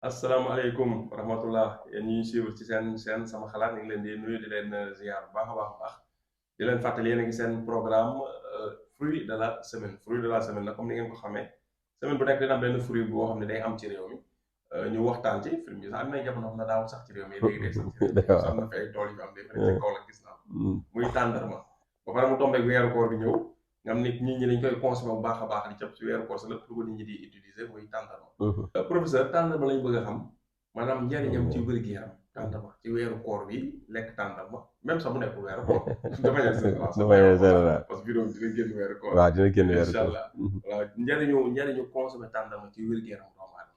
asalaamaaleykum wa rahmatullah yéen ñuy suivre ci seen sama xalaat ñu ngi leen di nuyu di leen ziar bu baax a baax a baax di leen fàttali yéen a ngi seen programme fruit de la semaine fruit de la semaine nag comme ni ngeen ko xamee semaine bu nekk dina am benn fruit boo xam ne day am ci réew mi ñu waxtaan ci fruit bi sax am na jamono xam ne daaw sax ci réew mi léegi day sax ci réew mi sax am na fi ay tool yu fi am day fële ca kaw la gis naa muy tàndarma ba pare mu tombeeg weeru koor bi ñëw nga xam nit ñi dañ koy consommer bu baax a baax di cëpp ci weeru koor sa lépp lu ko nit ñi di utiliser muy tàndarma professeur tàndarma lañ bëgg a xam maanaam njariñam ci wér-gu-yaram tàndarma ci weeru koor bi lekk tàndarma même sax bu nekk weeru koor de manière générale parce que vidéo bi dina génn weeru koor waaw dina génn weeru incha koor allah waaw njariñu consommer tàndarma ci wér-gu-yaram doomu aadama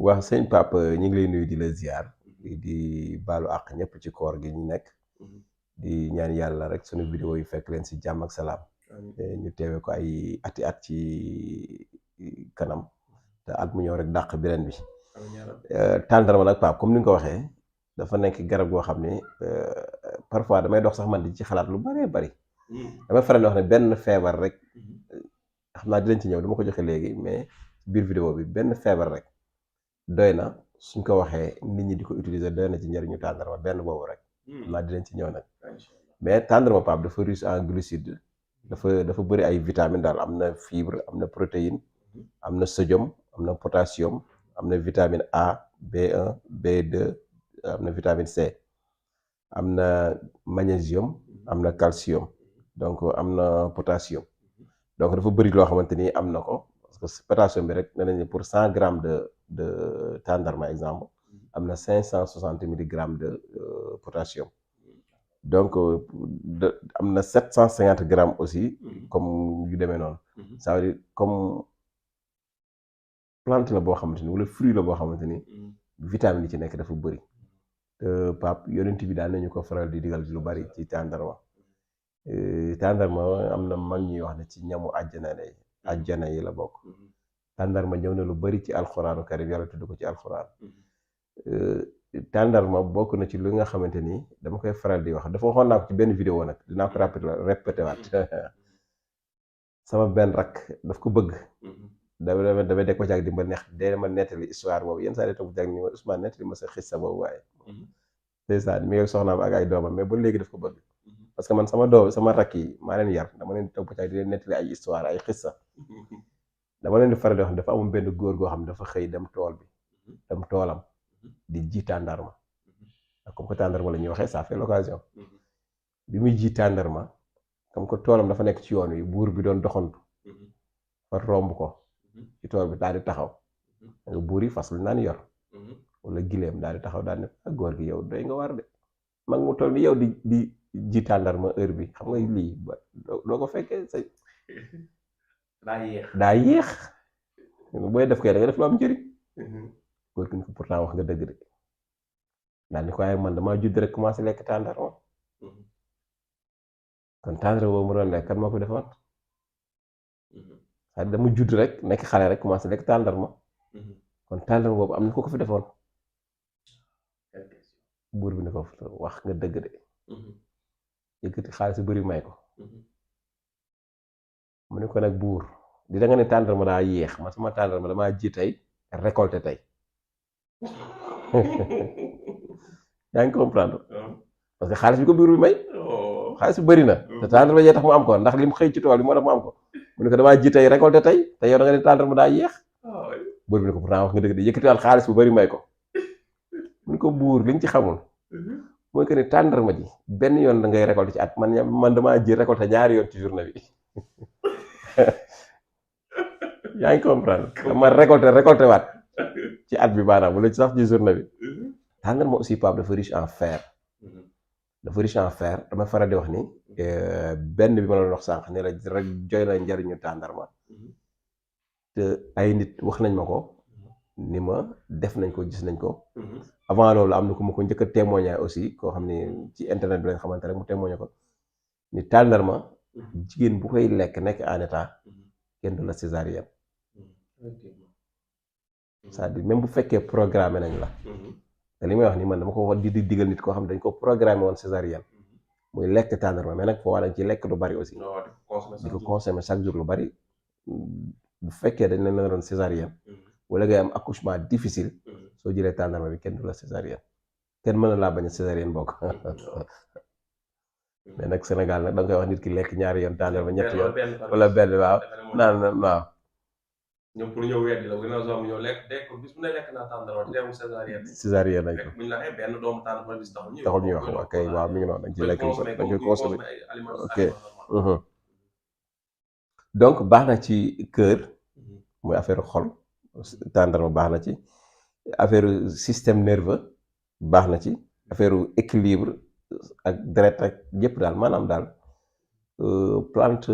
waaw sëñ Pape ñu ngi lay nuyu di la ziar di baalu àq ñëpp ci koor gi ñu nekk di ñaan yàlla rek sunu vidéo yi fekk leen si jàmm ak salaam ñu teewee ko ay ati at ci kanam te at mu ñëw rek dàq beneen bi tàndarma nag Pape comme ni nga ko waxee dafa nekk garab goo xam ne parfois damay dox sax man di ci xalaat lu bëree bëri damay faral di wax ne benn feebar rek xam naa dinañ ci ñëw dama ko joxe léegi mais biir vidéo bi benn feebar rek doy na suñ ko waxee nit ñi di ko utiliser doy na ci njëriñu tàndarma benn boobu rek xam naa dinañ ci ñëw nag mais tàndarma Pape dafa riche en glucides dafa bëri ay vitamines daal am na fibre am na protéine am na sodium am na potassium am na vitamine A B1 B2 am na vitamine C am na magnésium am na calcium donc am na potassium donc dafa bëri loo xamante ni am na ko parce que potassium bi rek nee nañu pour 100 grammes de tàndarma exemple am na 560 milligrammes de potassium donc am na 750 grammes aussi comme yu demee noonu ça veut dire comme plante la boo xamante ni wala fruit la boo xamante ni vitamine yi ci nekk dafa bëri te Pape yonent bi daan nañu ko faral di digal lu bari ci tàndarma tàndarma am na mag ñuy wax ne ci ñamu àjjana yi la bokk tàndarma ñëw na lu bari ci alxuraanu karim yàlla tudd ko ci alxuraan tàndarma bokk na ci lu nga xamante ni dama koy faral di wax dafa waxoon naa ko ci benn vidéo nag dinaa ko répété waat sama benn rak daf ko bëgg damay dekk ko jàng di ma neex dee ma nettali histoire boobu yenn saa yi toog jàng ni ma Ousmane nettali ma sa xissa boobu waaye ndeysaan mi ngi soxnaam ak ay doomam mais ba léegi daf ko bëgg parce que man sama rakk yi maa leen yar dama leen di toog jàng di leen nettali ay histoire ay xissa dama leen di faral di wax dafa amul benn góor goo xam ne dafa xëy dem toolam di ji tàndarma ak comme que tàndarma la ñuy waxee ça fait l'occasion bi muy ji tàndarma comme que toolam dafa nekk ci yoon wi buur bi doon doxantu fa romb ko ci tool bi daal di taxaw nga buur yi fas lu naan yor wala gileem daal di taxaw daal ne ak góor gi yow doy nga war de mag mu toll ni yow di ji tàndarma heure bi xam nga lii ba doo ko fekkee sa daa yéex booy def koy da nga def lu am njëriñ góor gi ni ko pourtant wax nga dëgg de daal ni ko waaye man damaa judd rek commencé lekk tàndarma kon tàndarma boobu mu doon lekk kan moo ko defoon c'est-à-dire dama judd rek nekk xale rek commencé lekk tàndarma kon tàndarma boobu am na ko fi defoon buur bi ne ko wax nga dëgg de yëkkati xaalis su bëri may ko mu ne ko nag buur di da nga ne tàndarma daa yéex man sama tàndarma damaa ji tey récolté tey yaa ngi comprendre parce que xaalis bi ko buur bi may xaalis bi bëri na te tàndarma jee tax mu am ko ndax li mu xëy ci tool bi moo tax mu am ko mu ne ko damaa ji tey récolté tey te yow da nga ne tàndarma daa yéex buur bi ne ko pourtant wax nga dëgg de yëkkatiwaat xaalis bu bëri may ko mu ne ko buur liñ ci xamul mooy que ne tàndarma ji benn yoon da ngay récolté ci at man damaa ji récolté ñaari yoon ci journée bi yaa ngi comprendre dama récolté waat ci at bi maanaam wala ci sax ci journée bi tàndarma aussi Pape dafa riche en fer dama faral di wax ni benn bi ma la wax sànq ne la rek joy na njariñu tàndarma te ay nit wax nañ ma ko ni ma def nañ ko gis nañ ko avant loolu am na ku ma ko njëkk a témoigner aussi koo xam ne ci internet bi lañ xamante rek mu témoigner ko ni tàndarma jigéen bu koy lekk nekk en état kenn du la césarienne c'est-à-dire même bu fekkee programmé nañ la te li may wax ni man dama ko wax di digal nit koo xam ne dañ ko programmé woon césarienne muy lekk tàndarma mais nag foo war ci lekk lu bari aussi di ko consommer chaque jour lu bari bu fekkee dañ leen la doon césarienne wala ngay am accouchement difficile soo jëlee tàndarma bi kenn du la césarienne kenn mën na laa bañ a césarienne bokk mais nag Sénégal nag da nga koy wax nit ki lekk ñaari yoon tàndarma ñetti yoon wala benn waaw naan waaw ñoom pour ñëw weddi la bu gën a soom ñëw lekk dégg ko bis bu ne lekk naa tàndarma te teewul césarienne nañ ko buñ la nee benn doomu tàndarma bis taxul ñuy wax waa kay waaw mi ngi noonu dañ ci lekk dañ koy consommé ok donc baax na ci cœur muy affaire xol tàndarma baax na ci affaire système nerveux baax na ci affaire équilibre ak deret ak yëpp daal maanaam daal plante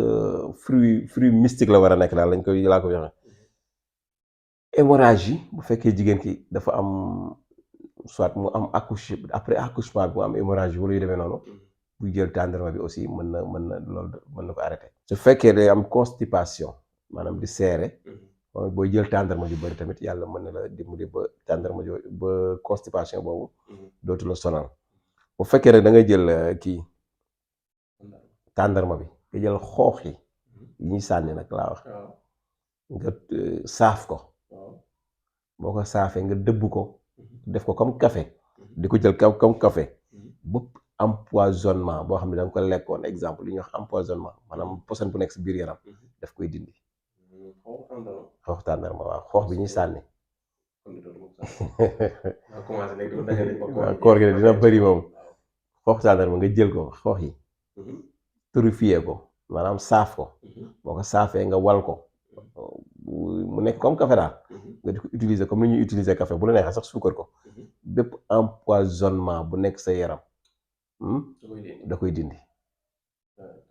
fruit mystique la war a nekk daal lañ koy laa ko joxe hémorragie bu fekkee jigéen ki dafa am soit mu am après accouchement bi mu am hémorragie wala yu demee noonu bu jël tàndarma bi aussi mën na loolu mën na ko arrêté su fekkee day am constipation maanaam di seere booy jël tàndarma ju bëri tamit yàlla mën na la dimbali ba tàndarma ju ba constipation boobu dootu la sonal bu fekkee rek da ngay jël kii tàndarma bi nga jël xoox yi ñuy sànni nag laa wax nga saaf ko boo ko saafee nga dëbb ko def ko comme café di ko jël comme café bëpp empoisonnement boo xam ne da nga ko lekkoon exemple li ñuy wax empoisonnement maanaam poison bu nekk si biir yaram daf koy dindi xoox tàndarma waaw xoox bi ñuy sànni waaw koor gi dina bëri moom xoox tàndarma nga jël ko xoox yi torréfier ko maanaam saaf ko boo ko saafee nga wal ko mu nekk comme café daal nga di ko utiliser comme ni ñuy utiliser café bu la neexee sax suukar ko bépp empoisonnement bu nekk sa yaram da koy dindi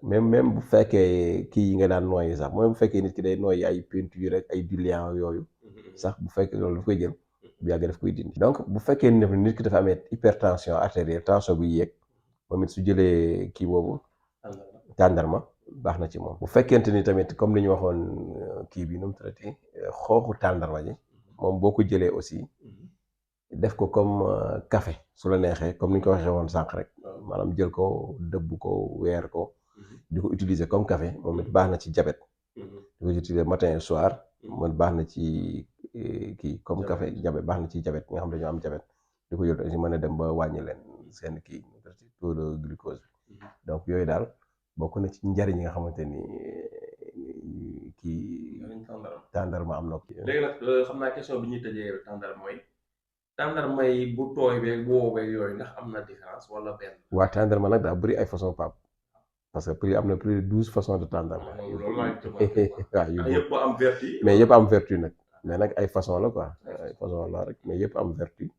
même bu fekkee kii yi nga daan nooyi sax même bu fekkee nit ki day nooyi ay peinture rek ay diluant yooyu sax bu fekkee loolu daf koy jël bu yàggee daf koy dindi donc bu fekkee nit ki dafa amee hypertension artérielle tension bu yéeg moom it su jëlee kii boobu tàndarma baax na ci moom bu fekkente ni tamit comme li ñu waxoon kii bi nu mu traité xooxu tàndarma ji moom boo ko jëlee aussi def ko comme café su la neexee comme ni ñu ko waxee woon sànq rek maanaam jël ko dëbb ko weer ko di ko utiliser comme café moom it baax na ci diabète di ko utiliser matin et soir moom baax na ci kii comme café diabète baax na ci diabète nga xam dañoo am diabète di ko yor aussi mën a dem ba wàññi leen seen kii taux de glucose bi donc yooyu daal bokk na ci njariñ yi nga xamante ni kii tàndarma am na ko. léegi nag xam naa question bi ñuy tëjee tàndarma mooy tàndarma yi bu tooy beeg bu wow beeg yooyu ndax am na différence wala benn. waa tàndarma nag daa bëri ay façon pap parce que prix am na plus de 12 façons de tàndarma. waaw yëpp am vertu. mais yëpp am vertu nag mais nag ay façon la quoi ay façon la rek mais yëpp am vertu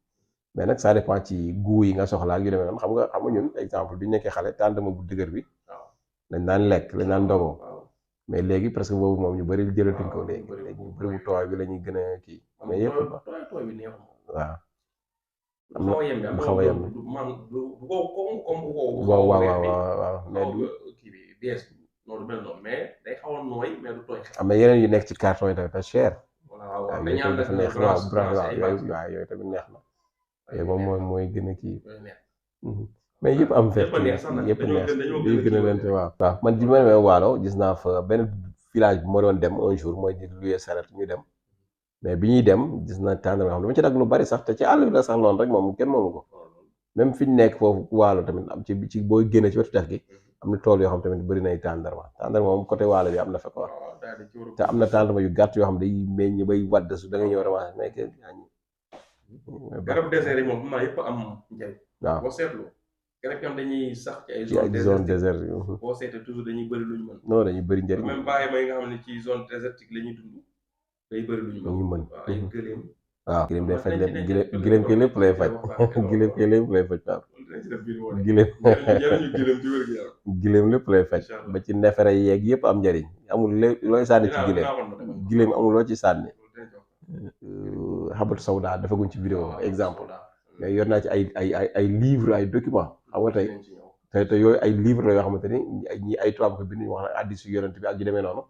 mais nag ça dépend ci goût yi nga soxlaa ak yu demee noonu xam nga ñun exemple bi ñu nekkee xale tàndarma bu dëgër bi. lañ daan lekk lañ daan ndogoo mais léegi presque boobu moom ñu bëri jëlatuñ ko léegi ñu bëri bu tooy bi la ñuy gën a kii mais yëpp waaw am na bu xaw a yem waaw mais du am na yeneen yu nekk ci carton yi tamit te cher waaw yooyu tamit dafa neex waaw yooyu tamit neex na yooyu moom mooy gën a kii mais yëpp am vertu yëpp neex yi gën a lente waaw man bi ma demee Waalo gis naa fa benn village bi ma doon dem un jour mooy di louer saret ñu dem mais bi ñuy dem gis naa tàndarma xam dama ci dagg lu bari sax te ci àll bi la sax noonu rek moom kenn moomu ko même fi ñu nekk foofu Waalo tamit am ci booy génne ci wetu dex gi am na tool yoo xam tamit bëri nay tàndarma moom côté Waalo bi am na fa quoi te am na tàndarma yu gàtt yoo xam day meññ bay wadd su da nga ñëw ramasser mais garab désert yi moom xam naa yëpp am njëriñ waaw boo seetloo garab yi dañuy sax ci ay zone désert boo seetee toujours dañuy bëri luñ mën non dañuy bëri njëriñ même bàyyi may nga xam ne ci zone désertique la ñuy dund day bëri luñ mën ay gëléem waaw gëléem day faj lépp gëléem koy lépp lay faj gëléem koy lépp lay faj waaw gëléem lépp lay faj ba ci nefere yeeg yëpp am njëriñ amul looy sànni ci gëléem amul loo ci sànni xabatu sawda defaguñ ci vidéo exemple mais yor naa ci ay livre ay document xam nga te yooyu ay livre la yoo xamante ni ñi ay tubaab ko bind ñu wax na hadiisu yonent bi ak yu demee noonu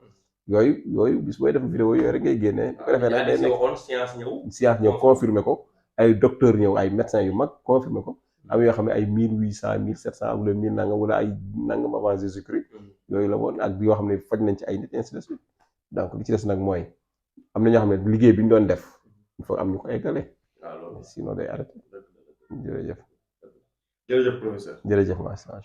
yooyu bis booy def vidéo yooyu rek ngay génnee bu ko defee nag day nekk science ñëw confirmer ko ay docteur ñëw ay médecin yu mag confirmer ko am yoo xam ne ay 1800 1700 wala 1000 nangam wala ay nangam avant Jésus-Christ yooyu la woon ak yoo xam ne faj nañ ci ay nit ainsi de suite donc li ci des nag mooy am na ñoo xam ne liggéey bi ñu doon def il faut am ñu ko eggale waaw loolu sinon day arrêté. jërëjëf jërëjëf professeur. jërëjëf macha